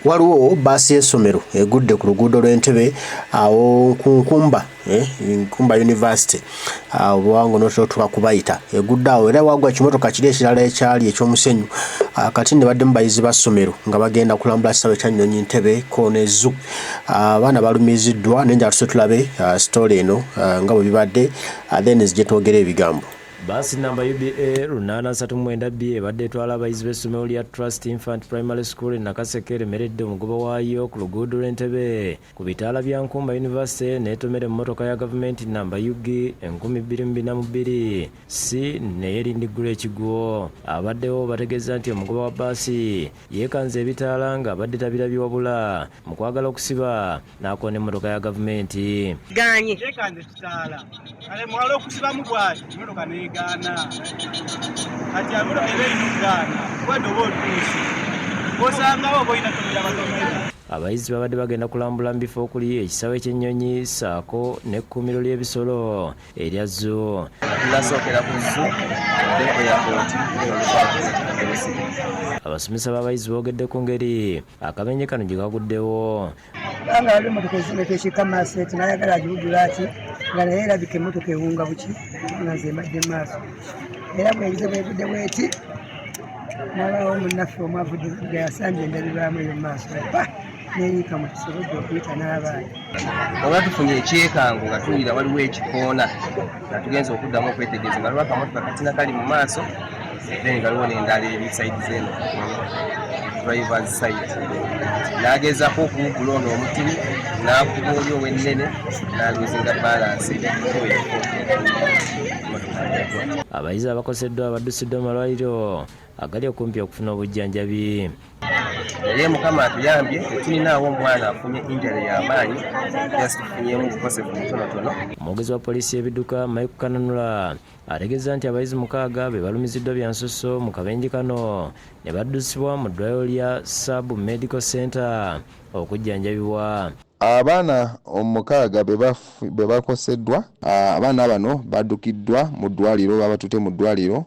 Waliwo bbaasi y'essomero egudde ku luguudo lw'Entebe awo ku Nkumba, Nkumba University, oba ng'onootera otuuka kubayita, egudde awo era waagwa ekimotoka kiri ekirala ekyali eky'omusenyu. Kati nno ebaddemu bayizi ba ssomero nga bagenda kulambula kisaawe kya nnyonyi Ntebe ko ne zoo. Abaana balumiziddwa naye njagala tusooke tulabe sitoola eno nga bwe bibadde, then nzije twogere ebigambo. Bbaasi nnamba UBA 839B ebadde etwala abayizi b'essomero lya Trust Infant Primary School e Nakaseke eremeredde omugoba waayo ku luguudo lw'Entebe ku bitaala bya Nkumba University n'etomera emmotoka ya gavumenti nnamba UG 2042 C neyerindiggula ekigwo. Abaddewo bategeezza nti omugoba wa bbaasi yeekanze ebitaala ng'abadde tabirabye wabula mu kwagala okusiba n'akoona emmotoka ya gavumenti. Ganye. Yekanze kitaala kale mwala okusibamu bwati emotoka negaana, kati emotoka eba erina okugaana kubadde oba otuuse osangawo oba olina tomera batomera. Abayizi babadde bagenda kulambula mu bifo okuli ekisaawe ky'ennyonyi ssaako n'ekkuumiro ly'ebisolo erya zoo. Tunasookera ku zoo, then airport. Abasomesa b'abayizi boogedde ku ngeri akabenje kano gye kaguddewo. Kubanga waliwo emotoka ezimu tekiika maaso eti nayagala agiwugula ati nga naye erabika emotoka ewunga buki nga nze mbadde maaso, era bweyize bwegudde bweti nabaawo munnaffe omu avudde nga yasambye endabirwamu eyo mumaaso pa neyiika mu tusobodde okuyita n'abaana. Oba tufunye ekyekango nga tuwulira waliwo ekikoona nga tugenza okuddamu okwetegereza nga waliwo akamotoka katina kali mu maaso, then nga waliwo n'endala eri side zeno drivers side, n'agezaako okuwugula ono omutini n'akuba oli ow'ennene n'aluzinga balance ekifo. Abayizi abakoseddwa baddusiddwa mu malwaliro agali okumpi okufuna obujjanjabi. Naye Mukama atuyambye, tetulinaawo omwana afunye injury y'amaanyi, just tufunyemu bukosefu butonotono. Omwogezi wa poliisi y'ebidduka Michael Kananula ategeeza nti abayizi 6 be balumiziddwa bya nsusso mu kabenje kano ne baddusibwa mu ddwaliro lya Sub Medical Center okujjanjabibwa. Abaana 6 be bakoseddwa. Abaana bano baddukiddwa mu ddwaliro, babatutte mu ddwaliro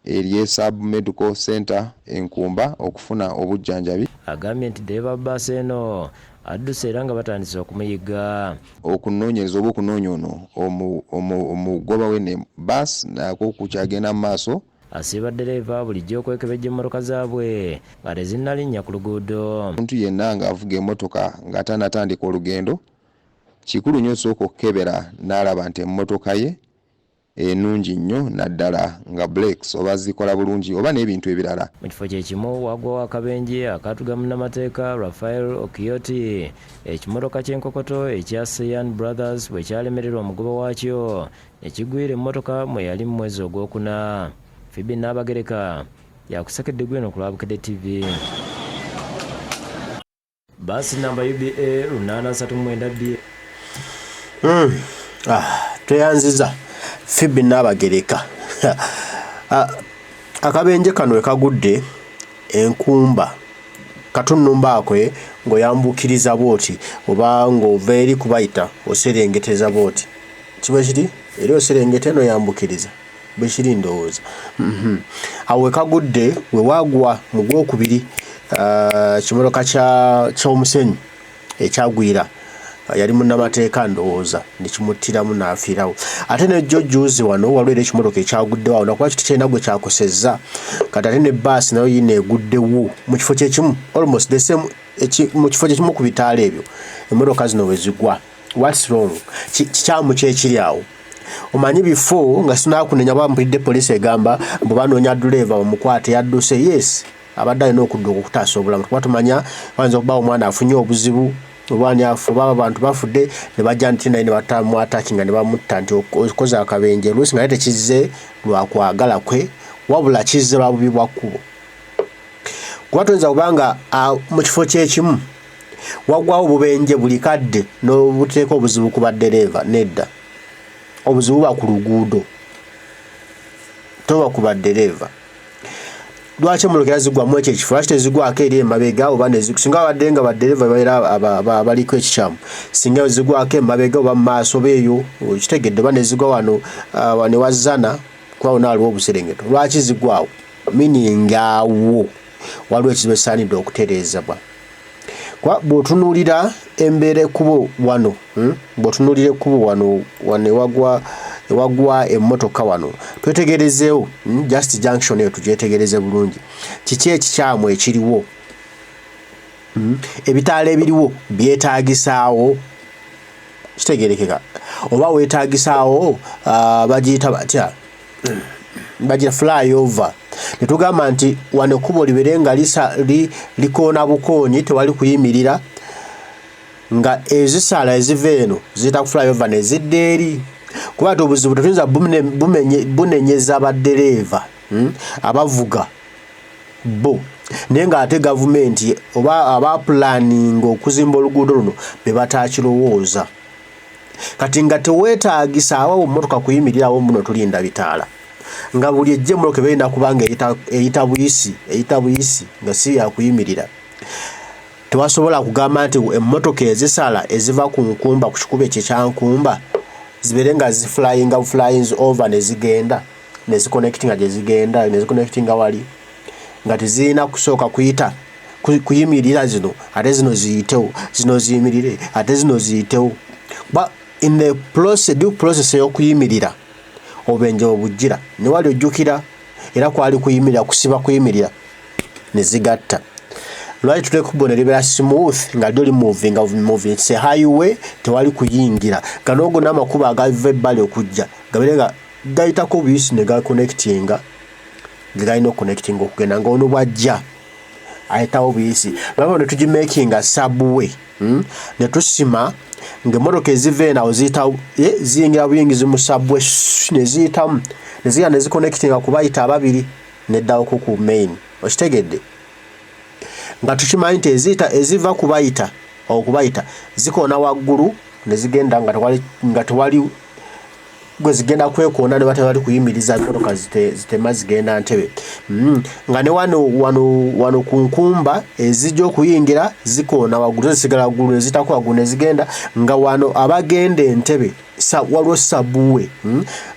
erye Sub Medical Center Enkumba okufuna obujjanjabi. Agambye nti ddereeva wa bbaasi eno adduse era nga batandise okumuyigga. Okunoonyereza oba okunoonya ono omugoba w'eno bbaasi nakwo kukyagenda mu maaso. Asiiba ddereeva bulijjo okwekebejja emmotoka zaabwe nga tezinnalinnya ku luguudo. Omuntu yenna ng'avuga emmotoka nga tannatandika olugendo, kikulu nnyo osooka okukebera n'alaba nti emmotoka ye ennungi nnyo, naddala nga brakes oba zikola bulungi oba n'ebintu ebirala. Mu kifo kye kimu waggwawo akabenje akaatuga munnamateeka Raphael Okiyoti, ekimotoka ky'enkokoto ekya Seyan Brothers bwe kyalemererwa omugoba waakyo ne kigwira emmotoka mwe yali mu mwezi ogwokuna. Phoebe Nnaabagereka yakusekedde gwino ku lwa Bukedde TV. Bbaasi nnamba UBA 839B. Tweyanziza Phoebe Nnaabagereka. Akabenje kano we kagudde Enkumba katunnumba akwe ng'oyambuukiriza bw'oti oba ng'ova eri kubayita oserengeteza bw'oti, kiba kiri eri oserengeta eno oyambukiriza bwe kiri ndowooza. Awo we kagudde we waagwa mu gwokubiri ekimotoka ky'omusenyu ekyagwira yali munnamateeka ndowooza ne kimuttiramu n'afiirawo. Ate ne jjo jjuuzi wano waliwo era ekimotoka ekyaguddewo awo nakuba kiti kirina gwe kyakosezza, kati ate ne bbaasi nayo yiino eguddewo mu kifo kye kimu, almost the same, mu kifo kye kimu ku bitaala ebyo emmotoka zino we zigwa. What's wrong? Kikyamu ki ekiri awo? Omanyi bifo nga sinaakunenya oba mpulidde poliisi egamba mbu banoonya dduleeva bamukwate yadduse. Yes, abadde alina okudduka okutaasa obulamu, kuba tumanya wayinza okubaawo omwana afunye obuzibu oba ani afu, oba abantu bafudde ne bajja nti naye ne batamu-attackinga ne bamutta nti okoze akabenje, oluusi nga naye tekizze lwa kwagala kwe wabula kizze lwa bubi bwa kkubo. Kuba toyinza kuba nga mu kifo kye kimu wagwawo obubenje buli kadde n'obuteeka obuzibu ku baddereeva. Nedda, obuzibu buba ku luguudo, toba ku baddereeva. Lwaki emmotoka era zigwamu ekyo ekifo? Lwaki tezigwako eri emabega oba singa babadde nga baddereeva babeera abaliko ekikyamu, singa zigwako emabega oba mu maaso oba eyo okitegedde, oba ne zigwa wano wano ewa Zana, kuba wonna waliwo obuserengeto. Lwaki zigwawo? Meaning awo waliwo ekizibu ekisaanidde okutereezebwa. Kuba bw'otunuulira embeera ekkubo wano, Bw'otunuulira ekkubo wano, wano ewagwa ewagwa emmotoka wano, twetegerezeewo, Just junction eyo tugyetegereze bulungi. Kiki ekikyamu ekiriwo? Ebitaala ebiriwo byetaagisaawo? Kitegeerekeka oba weetaagisaawo bagiyita batya? Bagira flyover. Ne tugamba nti wano ekkubo libeere nga lisa li likoona bukoonyi, tewali kuyimirira, nga ezisala eziva eno ziyita ku flyover ne zidda eri. Kuba ati obuzibu tetuyinza bunenyeza baddereeva, abavuga bo, naye ng'ate gavumenti oba abapulaninga okuzimba oluguudo luno be bataakirowooza. Kati nga teweetaagisa awo mmotoka kuyimirirawo muno tulinda bitaala, nga buli ejja emmotoka eba erina kuba nga eyita buyisi, eyita buyisi nga si yakuyimirira. Tewasobola kugamba nti emmotoka ezisala eziva ku Nkumba ku kikubo ekyo ekya Nkumba zibeere nga ziflyinga flyings over ne zigenda ne ziconnectinga gye zigenda ne ziconnectinga wali nga tezirina kusooka kuyita kuyimirira zino ate zino ziyitewo, zino ziyimirire ate zino ziyitewo. Kuba in the process, due process ey'okuyimirira obubenje webujjira ne wali ojjukira era kwali kuyimirira, kusiba kuyimirira ne zigatta. Lwaki tuleka ekkubo ne libeera smooth nga lyo limovinga moving, it's a highway, tewali kuyingira nga n'ogo n'amakubo agava ebbali okujja gabeere nga gayitako buyisi ne gaconnectinga ge galina okuconnectinga okugenda nga ono bw'ajja ayitawo buyisi. Lwaki ne tugimakinga subway, Ne tusima ng'emmotoka eziva eno awo ziyita, ziyingira buyingizi mu subway ne ziyitamu ne zigenda ne ziconnectinga ku bayita ababiri neddawoko ku main. Okitegedde? Nga tukimanyi nti eziyita eziva ku bayita okubayita zikoona waggulu ne zigenda nga tewali, nga tewali gwe zigenda kwekoona ne batebali kuyimiriza mmotoka zitema zigenda Ntebe, Nga ne wano wano wano ku Nkumba ezijja okuyingira zikoona waggulu, zisigala waggulu ne ziyitako waggulu ne zigenda nga wano abagenda Entebe waliwo subway,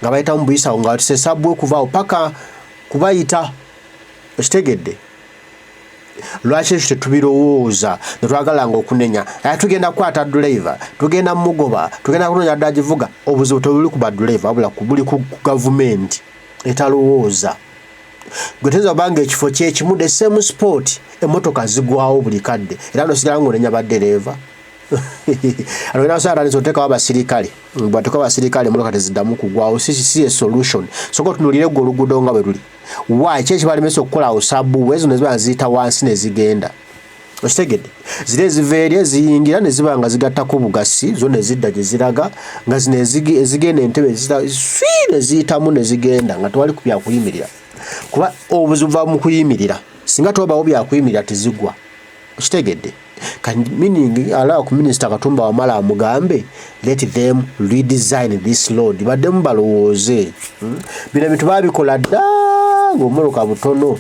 Nga bayitamu buyisawo nga watuse subway kuva awo paka kubayita. Okitegedde? Lwaki ekyo tetubirowooza ne twagala nga okunenya? Ate tugenda kukwata ddereeva, tugenda mugoba, tugenda kunoonya dde agivuga. Obuzibu tebuli ku baddereeva, wabula buli ku gavumenti etalowooza. Gwe toyinza kuba nga ekifo kyekimu, the same spot, emmotoka zigwawo buli kadde era n'osigala ng'onenya baddereeva. Atandise oteekawo abasirikale, bw'ateekawo abasirikale emmotoka teziddamu kugwawo. Si ye solution. Sooka otunuulire ggwe oluguudo nga bwe luli. Why ki ekibalemesa okukola awo subway ezo ne ziba nga ziyita wansi ne zigenda? Okitegedde? Ziri eziva eri eziyingira ne ziba nga zigattako bugasi zo ne zidda gye ziraga, nga zino ezigenda Entebe swi ne ziyitamu ne zigenda nga tewali byakuyimirira, kuba obuzibu buva mu kuyimirira. Singa tewabawo byakuyimirira tezigwa. Okitegedde? Kati meaning allow ku Minisita Katumba Wamala amugambe, let them redesign this road, baddemu balowooze, Bino ebintu baabikola dda ng'omuloka butono.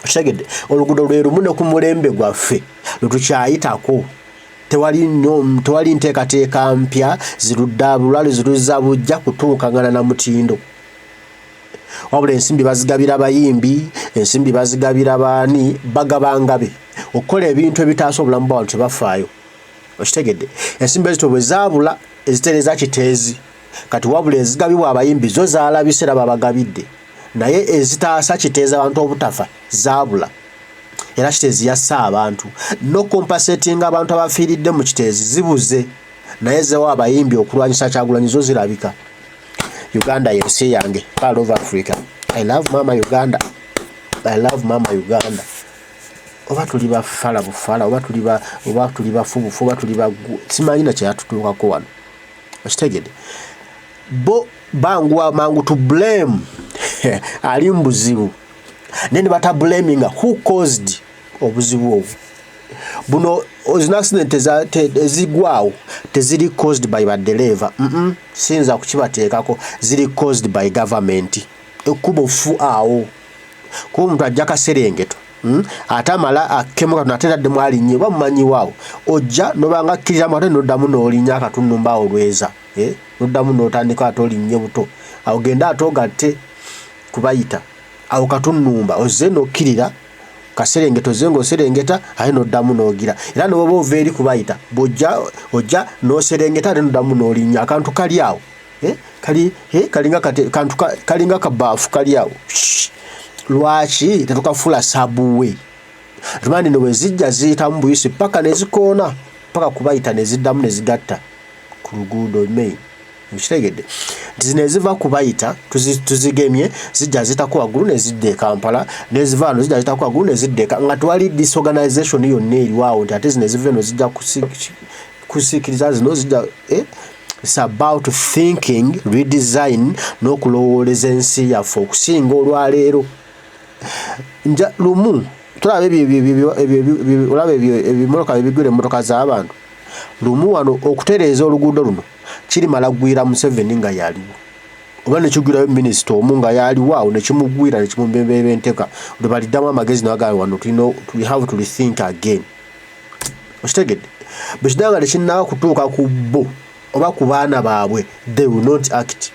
Okitegedde? Oluguudo lwe lumu ne ku mulembe gwaffe lwe tukyayitako, tewali nnyo, tewali nteekateeka mpya zirudda bulwali ziruzza bujja kutuukagana na mutindo, wabula ensimbi bazigabira bayimbi, ensimbi bazigabira baani, bagaba ngabe okukola ebintu ebitaasa obulamu bw'abantu tebafaayo. Okitegedde? Ensimbi ezito bwe zaabula ezitereeza Kiteezi kati, wabula ezigabibwa abayimbi zo zaalabise era babagabidde, naye ezitaasa Kiteezi abantu obutafa zaabula. Era Kiteezi yasse abantu, n'okucompensatinga abantu abafiiridde mu Kiteezi zibuze, naye zewa abayimbi okulwanyisa Kyagulanyi zo zirabika. Uganda yensi yange, part of Africa. I love mama Uganda, I love mama Uganda. Oba tuli bafala bufala, oba tuli ba, oba tuli bafu bufu, oba tuli bagu, simanyi na kyeyatutuukako wano. Okitegedde? Bo banguwa mangu to blame ali mu buzibu, naye ne batablaminga who caused obuzibu obwo. Buno zino accident ezigwawo teziri caused by badereeva, Siyinza kukibateekako, ziri caused by government. Ekkubo ffu awo, kuba omuntu ajja kaserengeto, Ate amala akkemu katono ate addemu alinnye, oba mumanyiwo awo ojja nobanga akkiriramu ate noddamu n'olinnya akatunnumba awo lweza, eh? Noddamu n'otandika ate olinnye buto awo, genda ate ogatte kubayita awo katunnumba ozze n'okkirira. Kaserengeta ozze ng'oserengeta ate n'oddamu n'ogira, era ne bw'oba ova eri kubayita bw'ojja ojja n'oserengeta ate n'oddamu n'olinnya. Akantu kali awo, eh, kali eh, kalinga kate, kantu kalinga kabaafu kali awo. Lwaki tetukafuula subway? Tumani no bwe zijja ziyitamu buyisi paka ne zikoona paka kubayita ne ziddamu ne zigatta ku luguudo main. Okitegedde nti zino eziva kubayita tuzigemye zijja zitako waggulu ne zidda e Kampala, n'eziva wano zijja zitako waggulu ne zidda e, nga tewali disorganization yonna eriwo nti ate zino eziva eno zijja kusiikiriza zino zijja, eh? It's about thinking, redesign n'okulowooleza ensi yaffe okusinga olwaleero. Nja lumu tulaba ebyo, olaba ebyo ebimotoka ebigwira emmotoka z'abantu. Lumu wano okutereeza oluguudo luno kirimala gwira Museveni nga yaliwo, oba nekigwirayo minisita omu nga yaliwo awo nekimugwira nekimubembenteka, lwe baliddamu amagezi nabagamba wano tulina, we have to rethink again. Okitegedde? Bwe kiddanga tekinnaba kutuuka ku bo oba ku baana baabwe, they will not act.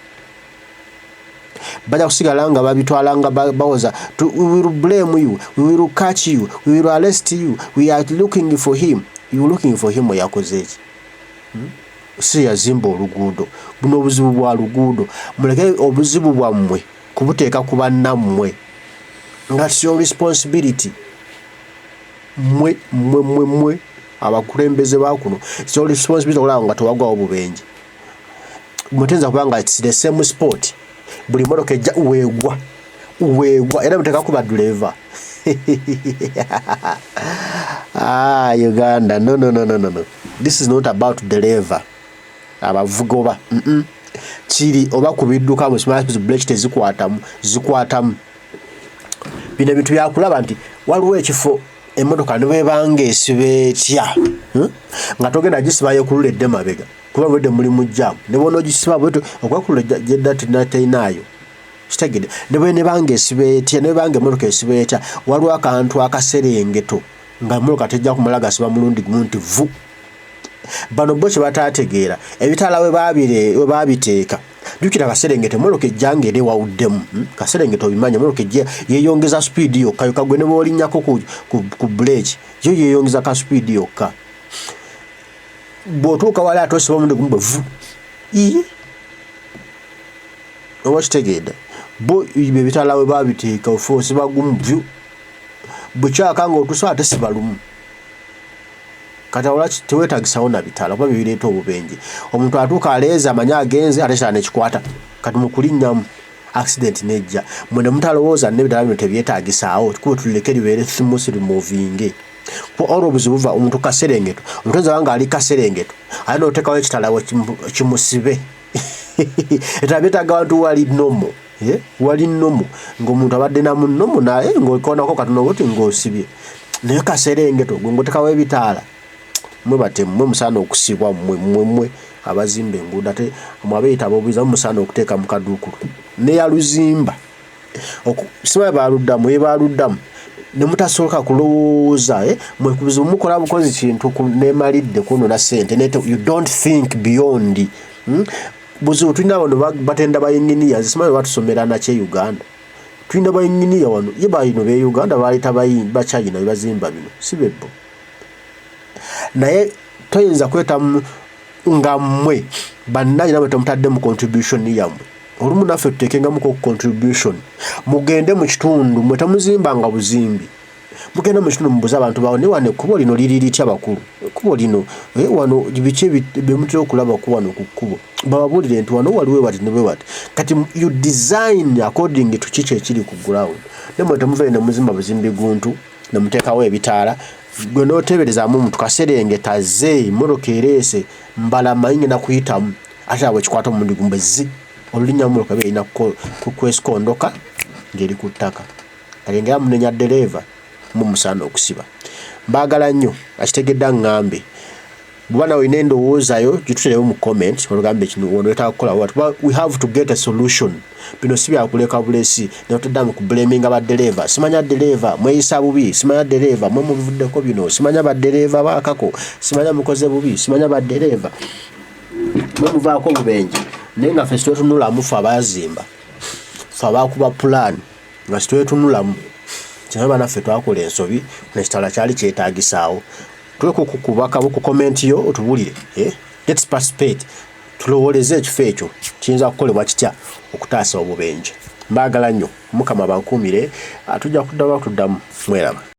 Bajja kusigala nga babitwala nga bawoza, "We will blame you, we will catch you, we will arrest you, we are looking for him." You looking for him, yakoze eki? Si yazimba oluguudo? Buno obuzibu bwa luguudo, muleke obuzibu bwammwe kubuteeka ku bannammwe nga it's your responsibility. Mmwe mmwe mmwe mmwe abakulembeze ba kuno, it's your responsibility okulaba nga tewagwawo bubenje. Mutuyinza kubanga it's the same sport, buli motoka ejja weegwa weegwa, era muteeka ku baduleva. Ah, Uganda, no, no, no, no, no, no, this is not about driver abavugoba. Kiri oba ku bidduka mu smart brake tezikwatamu, zikwatamu. Bino ebintu byakulaba nti waliwo ekifo emmotoka ne bwebanga esiba etya, Nga togenda gisiba yekulula edde mabega, kuba bwedde muli mu jam, ne bwona ogisiba bwetyo okwekulula gyedda terinaayo. Kitegedde? Ne bwe nebanga esiba etya, ne bwebanga emmotoka esiba etya, waliwo akantu akaserengeto nga emmotoka tejja kumala gasiba mulundi gumu nti vu. Bano bo kye bataategeera, ebitaala we baabiteeka, jjukira kaserengeto emmotoka ejja nga era ewawuddemu, Kaserengeto obimanya, emmotoka ejja yeeyongeza sipiidi yokka yokka. Gwe ne bw'olinnyako ku buleeki, yo yeeyongeza ka sipiidi yokka. Bw'otuuka wali ate osiba omulundi gumu bwe vu. Ii, oba kitegeedde? Bo ebyo ebitaala we baabiteeka, ofe osiba gumu vyu, bukyaka ng'otuusa ate siba lumu. Kati awo lwaki teweetagisawo na bitaala? Kuba byebireeta obubenje. Omuntu atuuka aleeze amanyi agenze, ate ekitaala nekikwata kati mu kulinnyamu, accident nejja. Mwe ne mutalowooza n'ebitaala bino tebyetaagisaawo, kuba tuleke libeere smooth removinge. Kuba olwo obuzibu buva omuntu kaserengeto, omuntu oyinza nga ali kaserengeto ate n'oteekawo ekitaala kimusibe. Ebitaala byetaaga wantu wali normal, eh? Wali normal ng'omuntu abadde na munnomo naye ng'okoonako katono buti ng'osibye, naye kaserengeto gwe ng'otekawo ebitaala. Mwe batemu, mwe musaana okusibwa. Mmwe mmwe mmwe abazimba enguudo, ate mwe abeeyita ab'obuyinza, mwe musaana okuteeka mu kaduukulu neyaluzimba. Simanyi baaluddamu ye baaluddamu ne mutasooka kulowooza, eh? Mwe ku buzibu mukola bukozi kintu nemalidde kwonona ssente, naye you don't think beyond, Buzibu tulina wano batenda ba engineers, simanyi batusomera nakye Uganda. Tulina ba engineer wano, ye balino be Uganda baleeta Bachina bebazimba bino, si bebbo? Naye toyinza kweta nga mmwe bannanyi namwe temutadde mu contribution yammwe. Olumu naffe tuteekengamuko contribution. Mugende mu kitundu, mwe temuzimbanga buzimbi, mugende mu kitundu mubuze abantu bawo, naye wano ekkubo lino liri litya bakulu? Ekkubo lino, eh, wano biki bye mutera okulaba ku wano ku kkubo? Bababuulire nti wano waliwo bati ne bwe bati. Kati you design according to kiki ekiri ku ground. Ne mwe temuvayo ne muzimba buzimbi guntu ne muteekawo ebitaala. Gwe n'oteeberezaamu omuntu kaserengeta azze, emmotoka ereese mbala manyi ngenda kuyitamu, ate abo ekikwata omulundi gumu bwe zi olulinnya, mmotoka eba erina kwesikondoka ng'eri ku ttaka. Kati ngera munenya ddereeva, mu musaana okusiba. Mbaagala nnyo. Akitegedde aŋŋambe. Bw'oba nawe olina endowoozayo, gituterewo mu comment, olugambe kino wano wetaaga kukola what. We have to get a solution. Bino si byakuleka bulesi notaddamu kublaminga baddereeva, simanya ddereeva mweyisa bubi, simanya ddereeva mwe mubivuddeko bino, simanya baddereeva baakako, simanya mukoze bubi, simanya baddereeva mwe muvaako obubenje. Naye nga ffe sitwetunulamu, ffe abazimba, ffe abakuba pulaani, nga sitwetunulamu. Kinaye banaffe twakola ensobi, nekitala kyali kyetagisaawo. Tuleke okukubaka ku comment yo otubulire, eh? Let's participate, tulowooleze ekifo ekyo kiyinza kukolebwa kitya okutaasa obubenje. Mbaagala nnyo, Mukama abankuumire. Tujja kuddamu tuddamu mweraba.